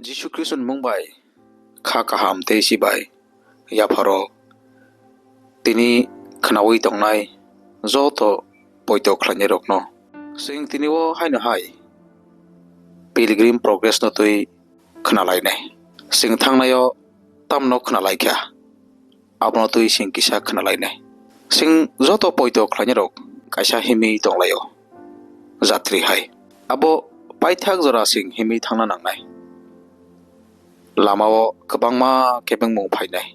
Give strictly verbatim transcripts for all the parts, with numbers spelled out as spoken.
Jisu Khristo ni mung bai kha kaham tei si bai yapharo tini khnaui tongnai joto poito khlainai rokno. Chwng tini o haino hai Pilgrim Progress no twi khnalainai. Chwng thangnaio tamno khnalaikha, abono twi chwng kisa khnalainai. Chwng joto poito khlainai rok kaisa himwi tonglaio, jatri hai. Abo paithak jora chwng himwi thangna nangnai. Lamao kwbangma kebengmung phainai.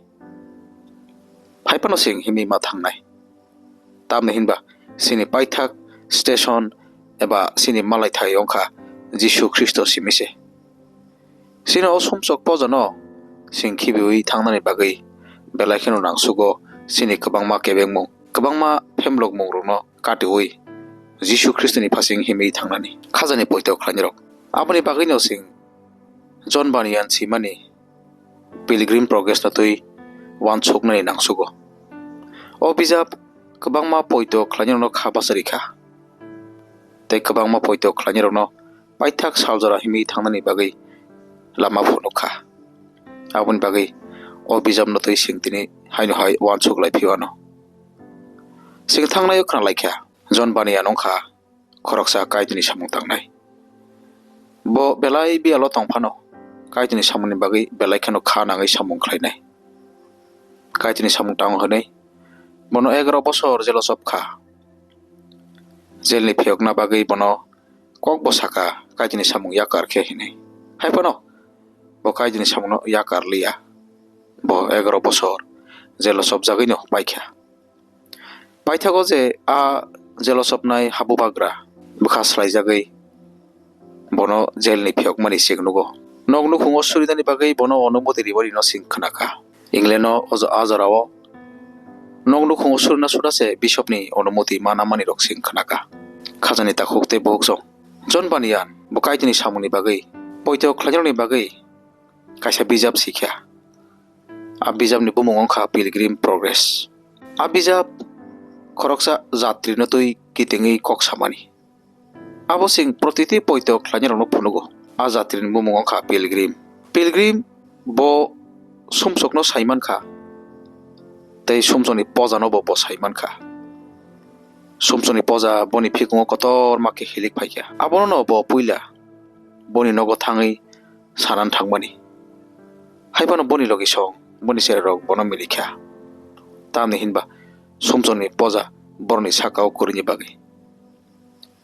Phaiphano chwng himwi ma thangnai. Tamni hinba chini paithak station eba chini malaithai wngkha Jisu Khristo simi se. Chini o sumsok pojano chwng khibiui thangnani bagwi belai kheno nangsugo chini kwbangma kebengmung, kwbangma phemlokmungrokno katiui Jisu Khristoni phasing himwi thangnani khajani poito khlainai rok. Aboni bagwino chwng John Bunyan simani Pilgrim Progress no twi uansuknani nangsugo. O bijap kwbangma poito khlainairokno kha bachari kha. Tei kwbangma poito khlainairokno paithak saljora himwi thangnani bagwi lama phunuk kha. Aboni bagwi o bijapno twi chwng tini haino hai uansuk lai phiyano. Chwng thangnaio khna lai kha, John Bunyan wngkha khoroksa Kaitorni samung tangnai. Bo belai biyalo tong phano Kaitorni samungni bagwi belai kheno kha nangwi samung khlainai. Kaitorni samung tango hwnwi bono egaroh bosor jelo chop kha. Jelni phiyokna bagwi bono kokbo saka Kaitorni samung yakar khe hwnwi. Hai phano bo Kaitorni samungno yakar liya. Bo egaroh bosor jelo chopjagwino paikha. Paithago je a jelo chopnai habubagra bwkha swlaijagwi bono jelni phiyokmani chek nugo. Nok nukhungo surinani bagwi bono onumoti ribarino chwng khnakha. England-o o, a jorao nok nukhungo surina suda se bishopni onumoti mana manirok chwng khnakha. Khajani takhuk tei bukhuk song John Bunyan bo Kaitorni samungni bagwi, poito khlainairokni bagwi kaisa bijap sikha. A bijapni bumung wngkha Pilgrim Progress. A bijap khoroksa jatrino twi kitingwi kok samani. Abo chwng protiti poito khlainairokno phunugo. A jatrini bumung wngkha Pilgrim. Pilgrim bo sumsokno sai mankha, tei sumsokni pojanobo bo sai mankha. Sumsokni poja boni phikungo kotorma khe hilik phaikha. Abono bo puila boni nogo thangwi sanan thangmani. Hai phano boni logisong, boni chererok bono milikha. Tamni hinba sumsokni poja borokni sakao kwrwini bagwi.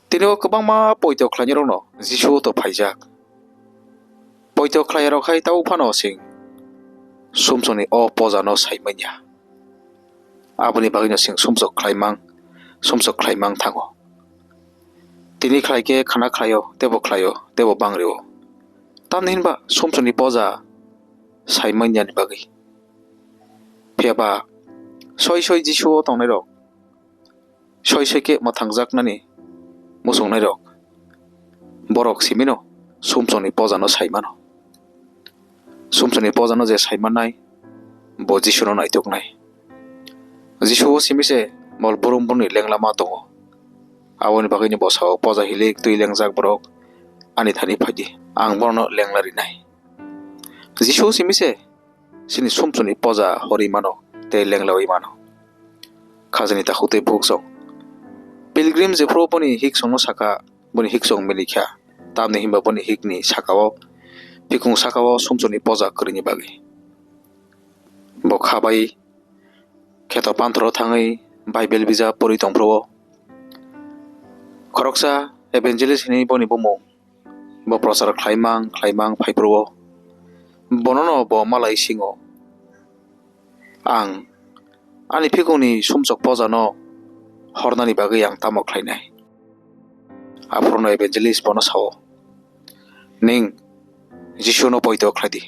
Tini o kwbangma poito khlainairokno Jisu to phaijak. Poito khlairok hai tabuk phano chwng sumsokni o pojano sai manya. Aboni bagwino chwng sumsok khlaimang, sumsok khlaimang thango. Tini khlai khe khana khlaio, teibo khlaio, teibo bangrio. Tamni hinba sumsokni poja sai manyani bagwi. Phiya ba soi soi Jisu o tongnairok, soi soi khe mwthangjaknani muchungnairok, borok simino sumsokni pojano sai mano. Sumsokni pojano je sai mannai, bo Jisuno naituknai. Jisu o simi se mol brum brumni lenglama tongo. Aboni bagwino bo sao, "Poja hilik twi lengjak borok, ani thani phaidi, ang borokno lengla rinai." Jisu o simi se chini sumsokni poja horwi mano tei lenglaui mano. Khajani takhuk tei bukhuk song. Pilgrim jephru boni hiksongno sakha, boni hiksong milikha, tamni hinba boni hikni sakao, phikung sakao sumsokni poja kwrwini bagwi. Bo kha bai kheto panthoro thangwi Bible bijap pori tongphuru-o. Khoroksa evangelist hinwi boni bumung. Bo prochar khlaimang khlaimang phaiphuru-o. Bonono bo malai singo, "Ang ani phikungni sumsok pojano hornani bagwi ang tamo khlainai?" Aphuru no evangelist bono sao, "Ning Jisuno poito khlai di.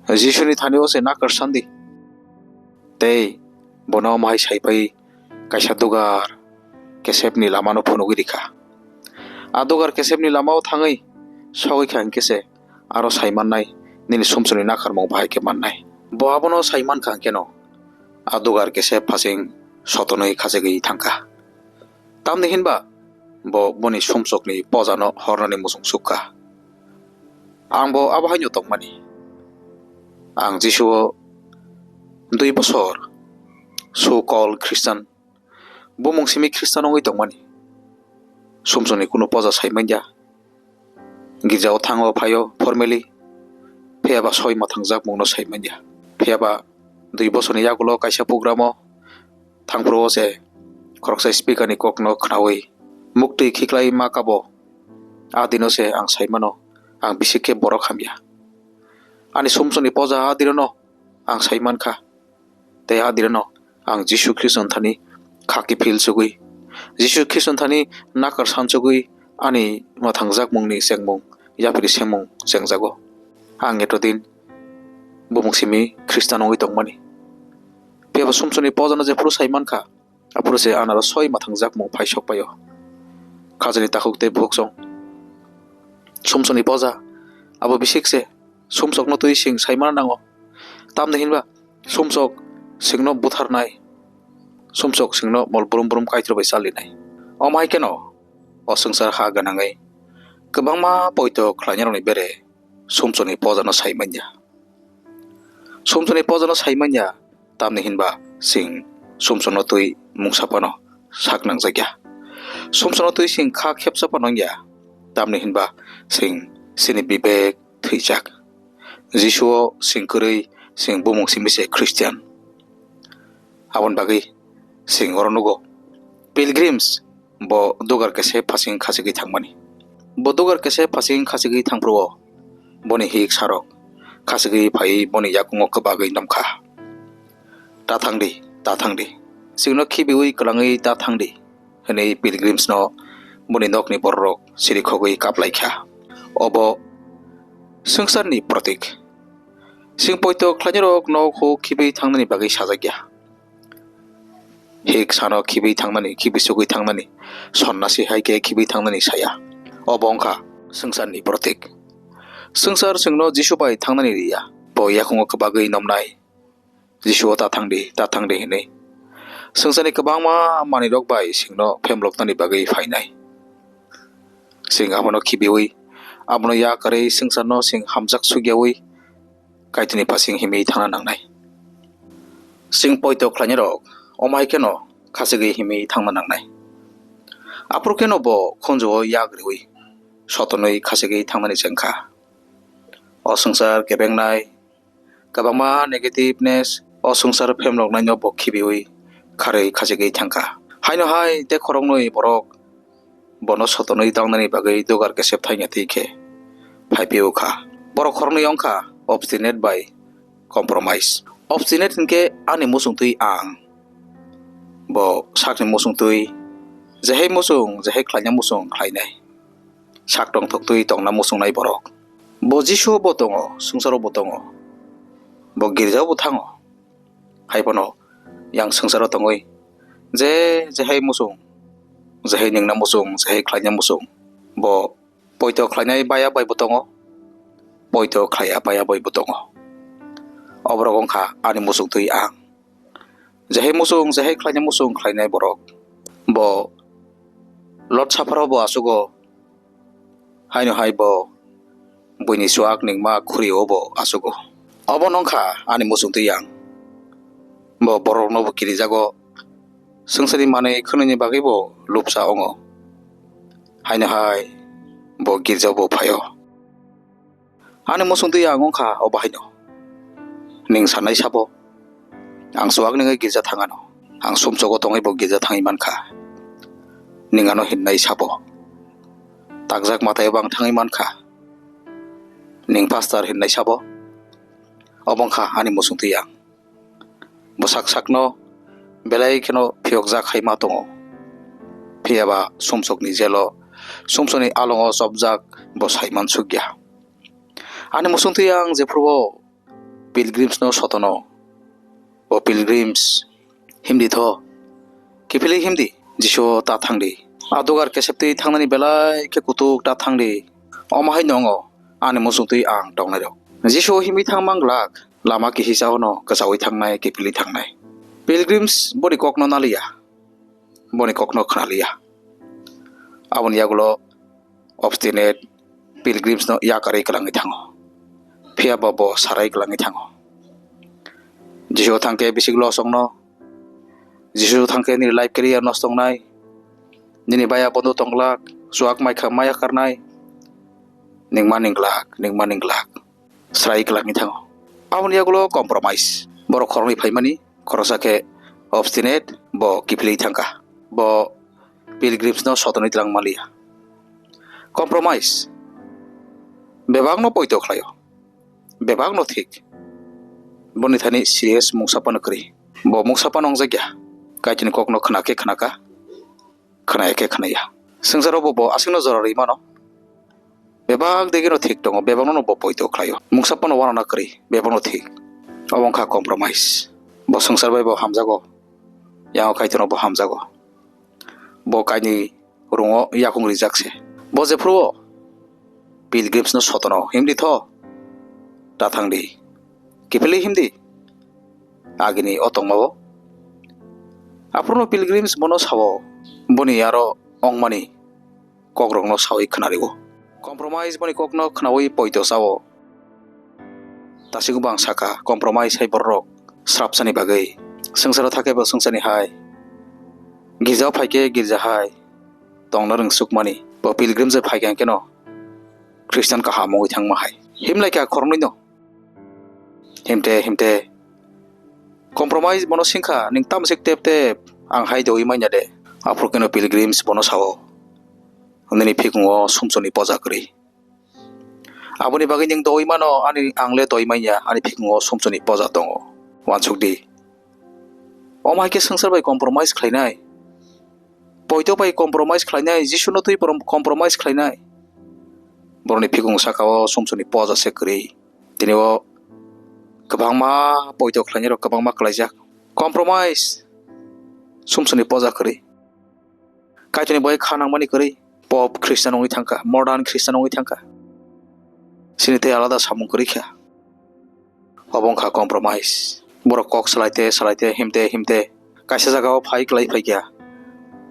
Jisuni thani o se nakarsan di." Tei bono omo hai sai pai kaisa dugar kesepni lamano phunugwi rikha. A dugar kesepni lamao thangwi sogwi kha hinkhe se aro sai mannai, nini sumsokni nakharmung bahai khe mannai. Bo abono sai mankha hinkheno a dugar kesep phasing sotonwi khachigwi thangkha. Tamni hinba bo boni sumsokni pojano hornani muchung sukha. Ang bo abo haino tongmani. Ang Jisu o dui bosor so called Christian, bumung simi Christian wngwi tongmani. Sumsokni kunu poja sai manya. Girjao thango phaio formally, phiyaba soi mwthangjak mungno sai manya. Phiyaba dui bosorni yagulo kaisa programo thangphuru o se khoroksa speaker ni kokno khnaui muktwi khiklai ma kabo. A dino se ang sai mano, ang bisi khe borok hamya. Ani sumsokni poja a dinono ang sai mankha. Tei a dirano ang Jisu Khristo thani kha kiphil chugwi, Jisu Khristo thani nakar sanchugwi ani mwthangjak mungni chengmung, yapri semung chengjago. Ang eto din bumung simi Khristan wngwi tongmani. Phiya bo sumsokni pojano jephuru sai mankha, aphuru se anaro soi mwthangjak mung phai sok paio. Khajani takhuk tei bukhuk song. Sumsokni poja abo bisik se, sumsokno twi sing sai mana nango. Tamni hinba sumsok singno butharnai, sumsok singno mol brum brum kaitor bai chalinai. Omo hai kheno o swngchar ha gwnangwi kwbangma poito khlainairokni bere sumsokni pojano sai manya. Sumsokni pojano sai manya, tamni hinba sing sumsokno twi mungsa phano sak nangjakya. Sumsokno twi sing kha khepsa phano wngya, tamni hinba sing sini bibek thwijak. Jisuo sing kwrwi sing bumung simi se Christian. Aboni bagwi sing oro nugo pilgrims, bo dugar kese phasing khachigwi thangmani. Bo dugar kese phasing khachigwi thangphuru-o boni hik sarok khachigwi phaiwi boni yakungo kwbagwi nomkha. Ta thangdi, ta thangdi, chwngno khibiwi kwlangwi ta thangdi, hwnwi pilgrims no boni nokni bororok sirikhogwi kaplaikha. Obo swngcharni protik. Sing poito khlainairok nok huk khibiwi thangnani bagwi sajakya. Hik sano khibiwi thangnani, khibi sugwi thangnani, sonnasi hai khe khibiwi thangnani saya. Obo wngkha swngcharni protik. Swngchar chwngno Jisu bai thangnani riya. Bo yakungo kwbagwi nomnai. Jisuo ta thangdi, ta thangdi hwnwi swngcharni kwbangma manwirok bai singno phemloknani bagwi phainai. Sing abono khibiwi, abono ya kwrwi swngcharno sing hamjak sukyawi Kaitorni phasing himwi thangna nangnai. Sing poito khlainairok omo hai kheno khachigwi himwi thangna nangnai. Aphuru kheno bo khunjuo yak riwi sotonwi khachigwi thangnani chengkha. O swngchar kebengnai, kwbangma negativeness o swngchar phemloknaino bo khibiwi kharwi khachigwi thangkha. Haino hai tei khoroknwi borok bono sotonwi tangnani bagwi dugar kesep thangya twi khe phaiphio kha. Borok khoroknwi wngkha obstinate bai compromise. Obstinate hinkhe ani muchungtwi ang, bo sakni muchungtwi, jehai muchung, jehai khlaina muchung khlainai. Sak tongthoktwi tongna muchungnai borok. Bo Jisuo bo tongo, swngcharo bo tongo. Bo girjao bo thango. Hai phano yang swngcharo tongwi je jehai muchung, jehai ningna muchung, jehai khlaina muchung, bo poito khlainai baya bai bo tongo, poito khlaiya baya bai bo tongo. Oborok wngkha ani muchungtwi ang. Jehai muchung, jehai khlaina muchung khlainai borok. Bo Lot sapharo bo achugo, haino hai bo buini chuak ningma khuri o bo achugo. Obo nongkha ani muchungtwi ang. Bo borokno bo kirijago, swngcharni manwi khwnwini bagwi bo lupsa wngo. Haino hai bo girjao bo phaio. Ani muchungtwi ang wngkha o bahaino. Ning sanai sabo, ang chuak ningwi girja thangano. Ang sumsogo tongwi bo girja thangwi mankha. Ning ano hinnai sabo, takjak mataio bo ang thangwi mankha. Ning pastor hinnai sabo, obo wngkha ani muchungtwi ang. Bwsak sakno belai kheno phiyokjak hai ma tongo. Phiyaba sumsokni jelo, sumsokni alongo chopjak bo sai mansukya. Ani muchungtwi ang jephuru o pilgrims no sotono. O pilgrims, himdi tho. Kiphilwi himdi. Jisu ta thangdi. A dugar keseptwi thangnani belai khe kutuk ta thangdi. Omo hai nongo ani muchungtwi ang tongnairok. Jisu himwi thang mang glak. Lama kihisaono kwchaui thangnai, kiphilwi thangnai. Pilgrims boni kokno naliya. Boni kokno khnaliya. Aboni yagulo obstinate pilgrims no yakarwi kwlangwi thango. Phiya bo bo sarai kwlangwi thango. Jisu thangkhe bisik losongno, Jisu thangkhe nini life career nosto wngnai, nini baya bondo tongglak, chuak maikha maya karnai, ningma ninglak, ningma ninglak, srai kwlangwi thango. Aboni yagulo compromise. Borok khoroknwi phaimani, khoroksa khe obstinate, bo kiphilwi thangkha. Bo pilgrims no sotonwi tlang manliya. Compromise bebakno poito khlaio, bebakno thik. Boni thani serious mungsa phano kwrwi. Bo mungsa phano wngjakya. Kaitorni kokno khna khe khnaka, khna ya khe khna ya. Swngcharo bo, bo aswkno jora rwi mano. Bebak degeno thik tongo, bebakno bo poito khlaio. Mungsa phano uanana kwrwi, bebakno thik. Obo wngkha compromise. Bo swngchar bai bo hamjago, yango Kaitorno bo hamjago. Bo kainwi rungo yakung rijak se. Bo jephuru o pilgrims no sotono himdi tho, ta thangdi, kiphilwi himdi, agini o tongmao. Aphuru no pilgrims bono sao, boni aro ongmani kokrokno sawi khwnariwo. Compromise boni kokno khnawi poito chao. Tasingbo ang sakha, compromise hai bororok srapsani bagwi. Swngcharo thakhe bo swngchani hai, girjao phaikhe girja hai tongna rwngsukmani. Bo pilgrims bai phaikha hwnkhe no Christian kaham wngwi thangma hai. Himlaikha khoroknwino. Himte, himte. Compromise bono singkha, ning tamsik tep tep, ang hai dowi manya de. Aphuru keno pilgrims bono sao, nini phikungo sumsoni poja kwrwi. Aboni bagwi ning dowi mano, ani, ang le dowi manya, ani phikungo sumsoni poja tongo. Uansuk di. Omo hai khe swngchar bai compromise khlainai. Poito bai compromise khlainai, Jisu no twi prom-, compromise khlainai. Borokni phikung saka o sumsoni poja se kwrwi. Tini o kwbangma poito khlainai rok kwbangma kwlaijak. Compromise, sumsoni poja kwrwi. Kaitorni bai kha nangmani kwrwi. Pope Christian wngwi thangkha, modern Christian wngwi thangkha. Chini tei alada samung kwrwi kha. Obo wngkha compromise. Borok kok salaite, salaite, himte, himte, kaisa jagao phai kwlai phaikha.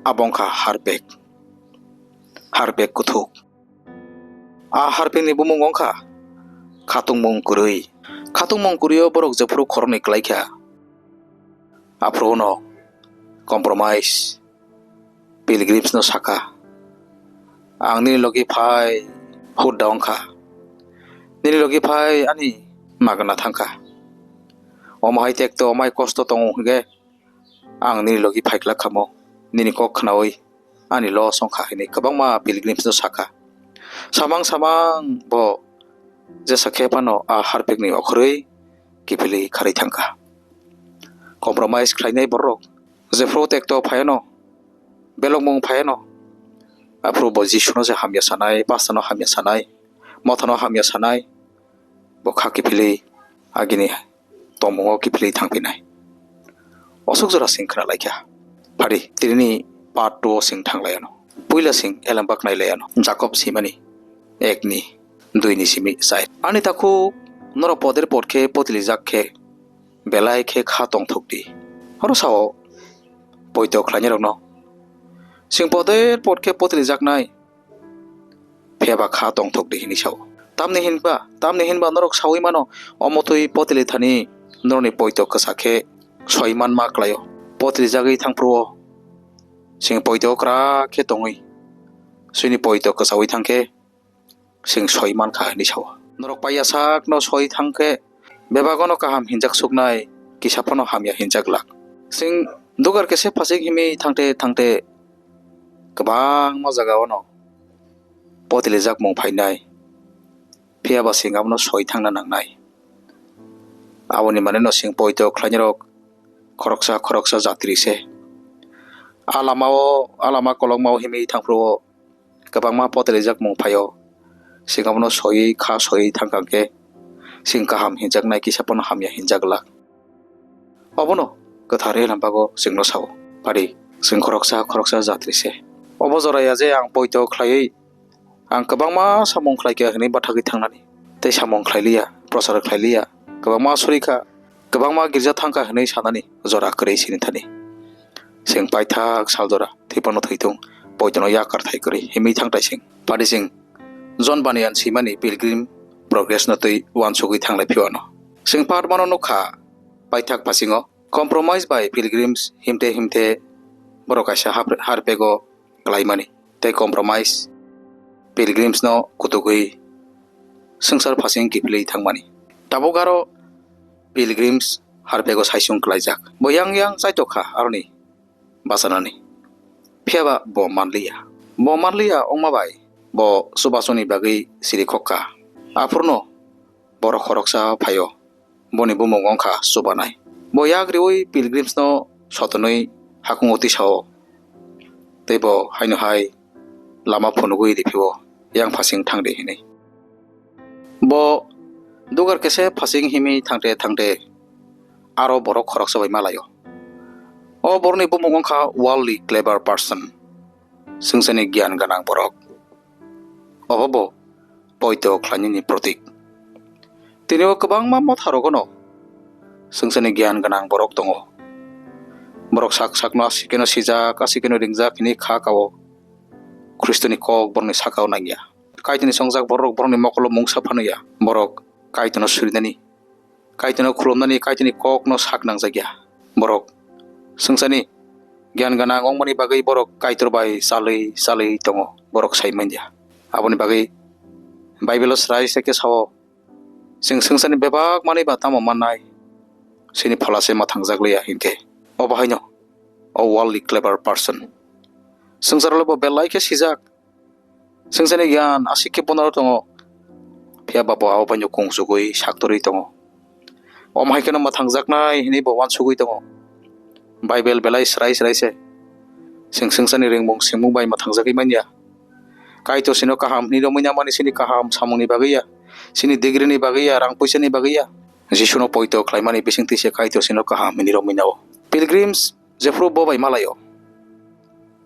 Abo wngkha harpek. Harpek kuthuk. A harpekni bumung wngkha khatungmung kwrwi. Khatungmung kwrwio borok jephuru khoroknwi kwlaikha, aphuru no compromise. Pilgrims no sakha, "Ang nini logi phai hurda wngkha, nini logi phai ani magna thangkha. Omo hai tekto, omai kosto tongo hwnkhe ang nini logi phaiklak khamo, nini kok khnaui ani loss wngkha," hinwi kwbangma pilgrims no sakha. Samang samang bo jesa khe phano a harpikni okhorwi kiphilwi kharwi thangkha. Compromise khlainai borok jephru tekto phaiano, belokmung phaiano, aphuru bo Jisuno se hamya sanai, pastorno hamya sanai, mothano hamya sanai, bo kha kiphilwi agini tongmungo kiphilwi thangphinai. Osuk jora sing khna laikha. Phari, tinini part two o sing thang laiano. Puila sing elembak nai laiano. Jakob simani ekni, duini simi chai. Ani takhuk norok poder pot khe potilijak khe, belai khe kha tongthok di. Oro sao poito khlainai rokno. Sing poder pot khe potilijak nai. Phiyaba kha tongthok di hinwi sao. Tamni hinba, tamni hinba norok saui mano, omo twi potili thani norokni poito kwsa khe soi manma klaio. Potili jagwi thangphuru o sing poito kwrak khe tongwi, swini poito kwsaui thangkhe sing soi mankha hinwi sao. Norok paiya sakno soi thangkhe, bebagono kaham hinjak suknai, kisa phano hamya hinjak lak. Sing dugar kese phasik himwi thangte thangte kwbangma jagao no potilijak mung phainai, phiyaba sing abono soi thangna nangnai. Aboni maneno sing poito khlainai rok khoroksa khoroksa jatri se. A lamao, a lama kolokmao himwi thangphuru o kwbangma potilijak mung phaio. Sing abono soiwi kha soiwi thangkha khe sing kaham hinjaknai, kisa phano hamya hinjak lak. Obono kwthar Elembak o chwngno sao. Phari, chwng khoroksa khoroksa jatri se. Obo jora ya je ang poito khlaiwi, ang kwbangma samung khlaikha hwnwi bathagwi thangnani. Tei samung khlailiya, prochar khlailiya, kwbangma surikha, kwbangma girja thangkha hwnwi sanani jora kwrwi sini thani. Chwng paithak sal jora thwi phano thwi thung, poitono yakar thai kwrwi himwi thangtai chwng. Phari chwng John Bunyan swimani Pilgrim Progress no twi uansugwi thanglai phiyano. Chwng patmano nukha, paithak phasingo compromise bai pilgrims himte himte borok kaisa hap-, harpego klaimani tei compromise pilgrims no kutugwi swngchar phasing kiphilwi thangmani. Tabuk aro pilgrims harpego saisung klaijak. Bo yang yang chaitokha aroni bachanani. Phiyaba bo manliya. Bo manliya wngma bai bo chubasongni bagwi siri khokha. Aphurno borok khoroksa phaio. Boni bumung wngkha chubanai. Bo yak riwi pilgrims no sotonwi hakungo tisao. Tei bo haino hai lama phunugwi riphio, yang phasing thangdi hinwi. Bo dugar kese phasing himwi thangte thangte aro borok khoroksa bai malaio. O borokni bumung wngkha worldly clever person, swngchani giyan gwnang borok. Obo bo poito khlainani protik. Tini o kwbangma motharogono swngchani giyan gwnang borok tongo. Borok sak sakno asikeno sijak, asikeno ringjak hinwi kha kao. Khristoni kok borokni sakao nangya. Kaitorni songjak borok borokni mokolo mungsa phano ya. Borok Kaitorno surinani, Kaitorno khulumnani, Kaitorni kokno sak nangjakya. Borok swngchani giyan gwnang wngmani bagwi borok Kaitor bai chalwi chalwi tongo, borok sai manya. Aboni bagwi Bible-o srai se khe sao, chwng swngcharni bebak manwi ba tamo mannai, chini phola se mwthangjak liya hinkhe. Obo haino o worldly clever person. Swngcharo bo belai khe sijak, swngcharni giyan aswk khe bonaro tongo, phiya ba bo abo baino kungsugwi saktorwi tongo. Omo hai kheno mwthangjaknai hinwi bo uansugwi tongo. Bible belai srai srai se. Chwng swngcharni ringmung swngmung bai mwthangjagwi manya. Kaitor chwngno kaham hinwi romwi namani chini kaham samungni bagwi ya, chini degree ni bagwi ya, rang puisa ni bagwi ya. Jisuno poito khlaimani bisingtwi se Kaitor chwngno kaham hinwi romwi nao. Pilgrims jephru bo bai malaio,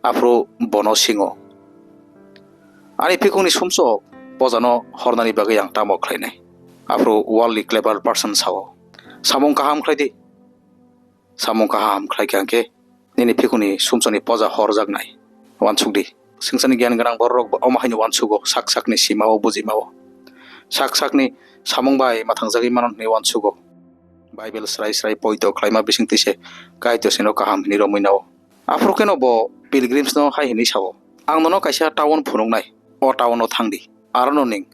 aphru bono singo, "Ani phikhungni sumsok pojano hornani bagwi ang tamo khlainai?" Aphru worldly clever person sao, "Samung kaham khlai di. Samung kaham khlai khe ang khe nini phikhungni sumsokni poja horjaknai." Uansuk di. Swngcharni giyan gwnang bororok bo omo haino uansugo, sak sakni simao, bujimao. Sak sakni samung bai mwthangjagwi mano hinwi uansugo. Bible srai srai poito khlaima bisingtwi se Kaitor chwngno kaham hinwi romwi nao. Aphuru kheno bo pilgrims no hai hinwi sao, "Ang nono kaisa town phunuknai, o town o thang di, arono nwng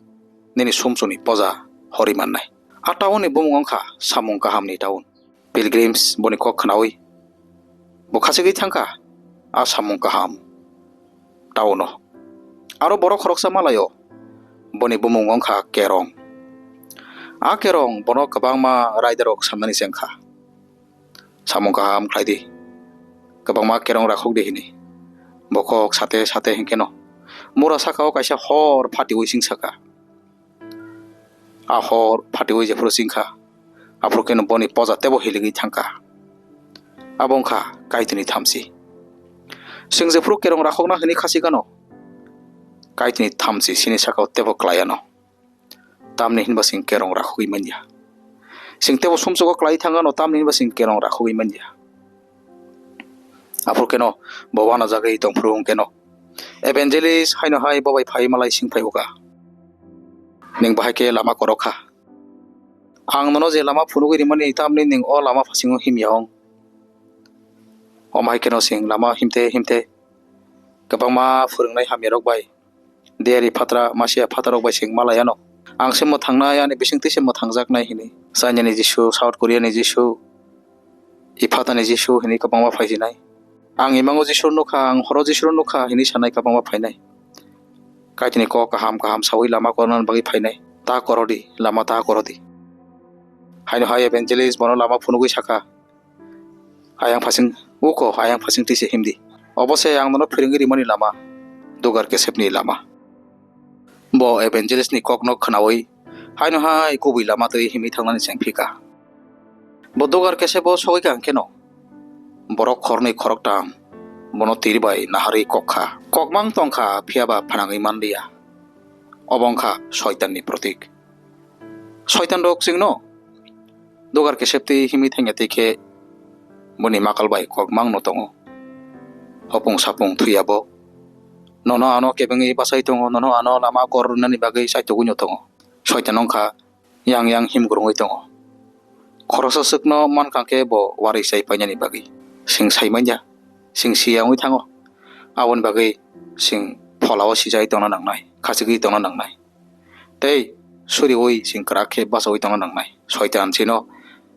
nini sumsokni poja horwi mannai." A town ni bumung wngkha Samung Kahamni town. Pilgrims boni kok khnaui bo khachigwi thangkha a samung kaham town-o. Aro borok khoroksa malaio, boni bumung wngkha Kerong. A Kerong bono kwbangma raidarok samnani chengkha, "Samung kaham khlai di, kwbangma kerong rakhok di," hinwi. Bo kok sate sate hinkhe no mura saka-o kaisa hor phatiui sing saka. A hor phatiui jephuru singkha, aphuru kheno boni poja tebo hiligwi thangkha. Abo wngkha Kaitorni thamchi. Chwng jephuru kerong rakhokna hwnwi khasi gano, Kaitorni thamchi chini sakao tebo klai ano. Tamni hinba chwng kerong rakhogwi manya. Chwng tebo sumsogo klai thang ano, tamni hinba chwng kerong rakhogwi manya. Aphuru kheno bo uanajagwi tongphuru hwnkhe no evangelist haino hai bo bai phai malai sing phai uka. Nwng bahai khe lama korok kha. Ang nono je lama phunugwi rimani, tamni nwng o lama phasingo himya ong. Omo hai kheno chwng lama himte himte kwbangma phwrwngnai hamyarok bai, diyari phatra, masiya phatarok bai chwng malai ano. Ang se mwthangnai, ani bisingtwi se mwthangjaknai hinwi. China ni Jisu, South Korea ni Jisu, Ephatha ni Jisu hinwi kwbangma phaijinai. Ang imango Jisu nukha, ang horo Jisu nukha hinwi sanai kwbangma phainai. Kaitorni kok kaham kaham saui lama korna bagwi phainai. Ta korodi, lama ta korodi. Haino hai evangelist bono lama phunugwi sakha, "Ayang phasing uko, ayang phasing tise himdi. Obo se ang nono phwrwngwi rimani lama, dugar kesepni lama." Bo evangelist ni kokno khnaui haino hai kubui lama twi himwi thangnani chengphika. Bo dugar kesebo sogwi kha hwnkhe no borok khoroknwi khoroktham bono tiri bai naharwi kok kha. Kokmang tong kha, phiya ba phnangwi manliya. Obo wng kha Soitanni protik. Soitan rok chwngno dugar kesep twi himwi thangya twi khe boni makal bai kokmang no tongo. Hopung sapung thwiya bo, Nono ano kebengwi bachai tongo, nono ano lama kor rwnani bagwi chaitugwi no tongo. Soitan wngkha yang yang himgurungwi tongo. Khoroksa swkno mankha khe bo uari chai painani bagwi. Chwng sai manya, chwng siya wngwi thango. Aboni bagwi chwng pholao sijai tongna nangnai, khachigwi tongna nangnai. Tei suriwi chwng kwrak khe bachaui tongna nangnai. Soitan chino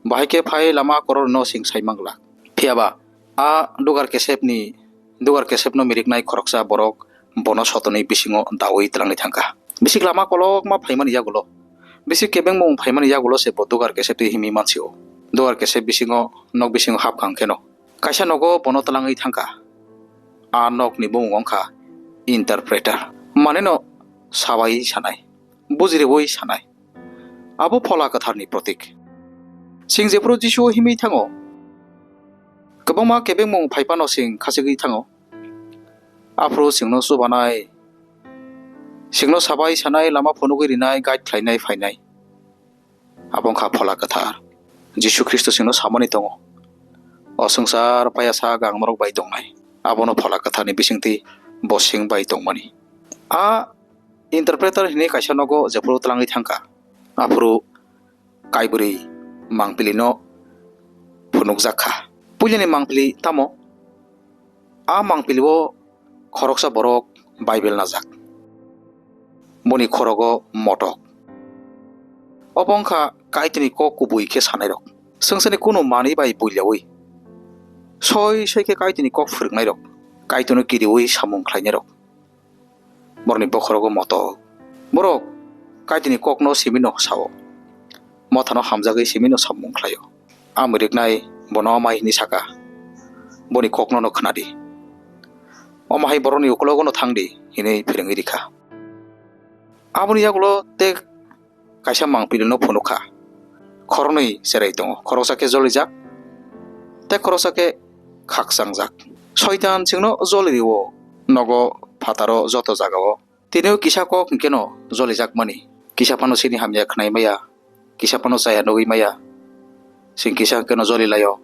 bahai khe phai lama kororno chwng sai manglak. Phiyaba a dugar kesepni, dugar kesepno miriknai khoroksa borok bono sotonwi bisingo daui twlangwi thangkha. Bisik lama kolokma phaimani yagulo, bisik kebengmung phaimani yagulo se bo dugar keseptwi himwi mansio. Dugar kesep bisingo, nok bisingo hapkha hwnkhe no kaisa nogo bono twlangwi thangkha. A nokni bumung wngkha interpreter, maneno sabai sanai, bujiriwi sanai. Abo Phola Kwtharni protik. Chwng jephuru Jisu himwi thango, kwbangma kebengmung phai phano chwng khachigwi thango. Aphuru chwngno chubanai, chwngno sabai sanai, lama phunugwi rinai, guide khlainai phainai. Abo wngkha Phola Kwthar. Jisu Khristo chwngno samani tongo, o swngchar payasa gang norok bai tongnai. Abono Phola Kwtharni bisingtwi bo chwng bai tongmani. A interpreter hinwi kaisa nogo jephuru twlangwi thangkha, aphuru kaibrwi mangpilino phunukjak kha. Puilani mangpili tamo? A mangpilio khoroksa borok Bible najak. Boni khorogo motok. Obo wngkha Kaitorni kok kubui khe sanairok. Swngcharni kunu manwi bai builaui, soi soi khe Kaitorni kok phwrwngnairok, Kaitorno kiriui samung khlainairok. Borokni bokhorogo motok. Borok Kaitorni kokno simino sao. Mothano hamjagwi simino samung khlaio. Amwi riknai bono amai hwnwi saka, "Boni kokno no khna di. Omo hai borokni ukulogo no thang di," hwnwi phwrwngwi rikha. Aboni yagulo tei kaisa mangpili no phunukha. Khoroknwi cherai tongo, khoroksa khe jolijak, tei khoroksa khe khakchangjak. Soitan chwngno joli rio, nogo, phataro, joto jagao. Tinio kisa kok hwnkhe no jolijakmani. Kisa phano chini hamya khwnai maya, kisa phano chaya nugwi maya. Chwng kisa hwnkhe no joli laio,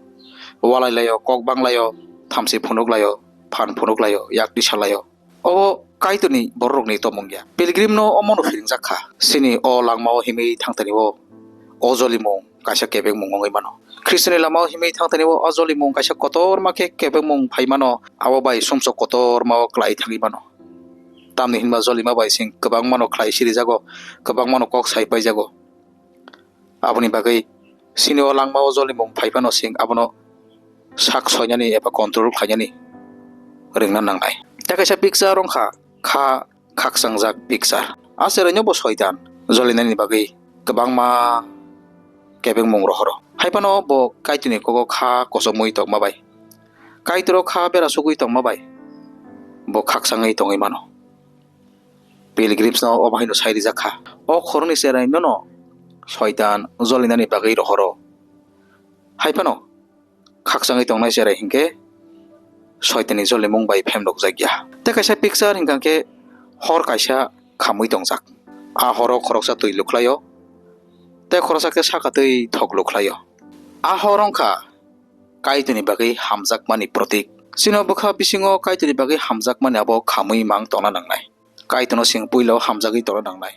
walai laio, kok bang laio, thamchi phunuk laio, phan phunuk laio, yak tisa laio. Obo Kaitorni bororokni tongmung ya. Pilgrim no omono phiringjak kha. Chini o langmao himwi thangtani o, o jolimung kaisa kebengmung wngwi mano. Khristoni lamao himwi thangtani o, o jolimung kaisa kotorma khe kebengmung phai mano, abo bai sumsok kotorma o klai thangwi mano. Tamni hinba jolima bai chwng kwbangmano khlai sirijago, kwbangmano kok sai paijago. Aboni bagwi chini o langmao jolimung phai phano chwng abono sak soinani eba control khlainani rwngna nangnai. Tei kaisa picture wngkha kha khakchangjak picture. A cheraino bo soitan jolinani bagwi kwbangma kebengmung rohoro. Hai phano bo Kaitorni kogo kha kochomwi tongma bai, Kaitoro kha berasugwi tongma bai bo khakchangwi tongwi mano. Pilgrims no obo haino sai rijak kha. O khoroknwi cheraino no soitan jolinani bagwi rohoro. Hai phano khakchangwi tongnai cherai hinkhe soitanni jolimung bai phemrokjak ya. Tei kaisa picture hinkha khe hor kaisa khamwi tongjak. A horo khoroksa twi lukhlaio, tei khoroksa khe saka twi thok lukhlaio. A hor wngkha Kaitorni bagwi hamjakmani protik. Chini bwkha bisingo Kaitorni bagwi hamjakmani abo khamwi mang tongna nangnai. Kaitorno chwng puila hamjagwi tongna nangnai.